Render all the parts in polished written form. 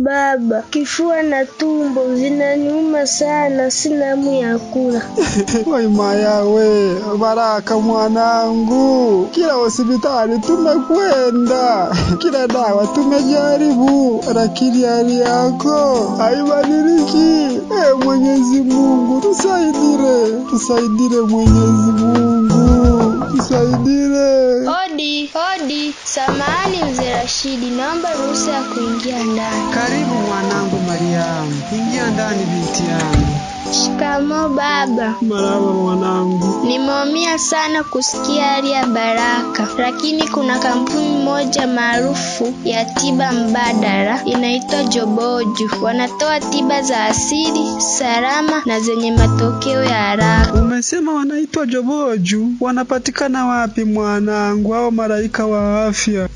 Baba, kifua na tumbo vinaniuma sana, sina hamu ya kula. Waimaya we, Baraka mwanangu, kila hospitali tumekwenda, kila dawa tumejaribu, lakini hali yako haibadiliki. E, Mwenyezi Mungu tusaidire, tusaidire Mwenyezi Mungu tusaidire. Hodi, hodi. Samahani mzee Rashidi, naomba ruhusa ya kuingia ndani. Karibu mwanangu Mariamu, ingia ndani binti yangu. Shikamoo baba. Marahaba mwanangu. Nimeumia sana kusikia hali ya Baraka, lakini kuna kampuni moja maarufu ya tiba mbadala inaitwa Joboju. Wanatoa tiba za asili, salama na zenye matokeo ya haraka. Umesema wanaitwa Joboju? Wanapatikana wapi mwanangu? Hao malaika wa afya.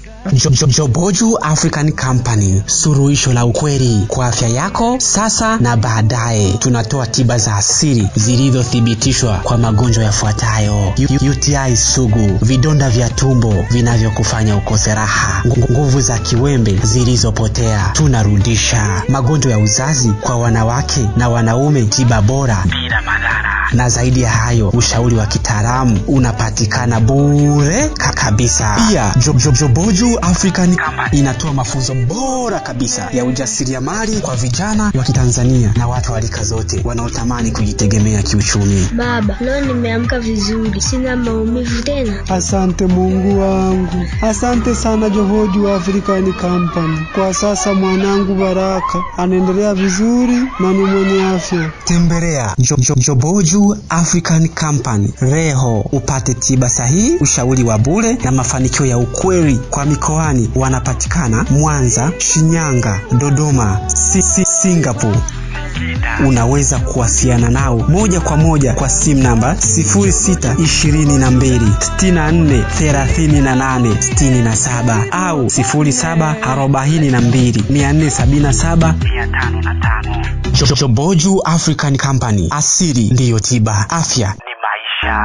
Joboju African Company, suluhisho la ukweli kwa afya yako sasa na baadaye. Tunatoa tiba za asili zilizothibitishwa kwa magonjwa yafuatayo: UTI sugu, vidonda vya tumbo vinavyokufanya ukose raha, nguvu za kiwembe zilizopotea, tunarudisha, magonjwa ya uzazi kwa wanawake na wanaume, tiba bora bila madhara, na zaidi ya hayo, ushauri wa kitaalamu unapatikana bure kabisa. Pia Joboju African Company inatoa mafunzo bora kabisa ya ujasiriamali kwa vijana wa Kitanzania na watu wa rika zote wanaotamani kujitegemea kiuchumi. Baba, leo nimeamka vizuri, sina maumivu tena. Asante Mungu wangu, asante sana Joboju African Company. Kwa sasa mwanangu Baraka anaendelea vizuri na ni mwenye afya. Tembelea Joboju African Company leo upate tiba sahihi, ushauri wa bure na mafanikio ya ukweli. Kwa mikoani wanapatikana Mwanza, Shinyanga, Dodoma, Singapore. Unaweza kuwasiliana nao moja kwa moja kwa simu namba 0622 64 38 67 au 0742 477 505. Joboju African Company, asili ndiyo tiba, afya ni maisha.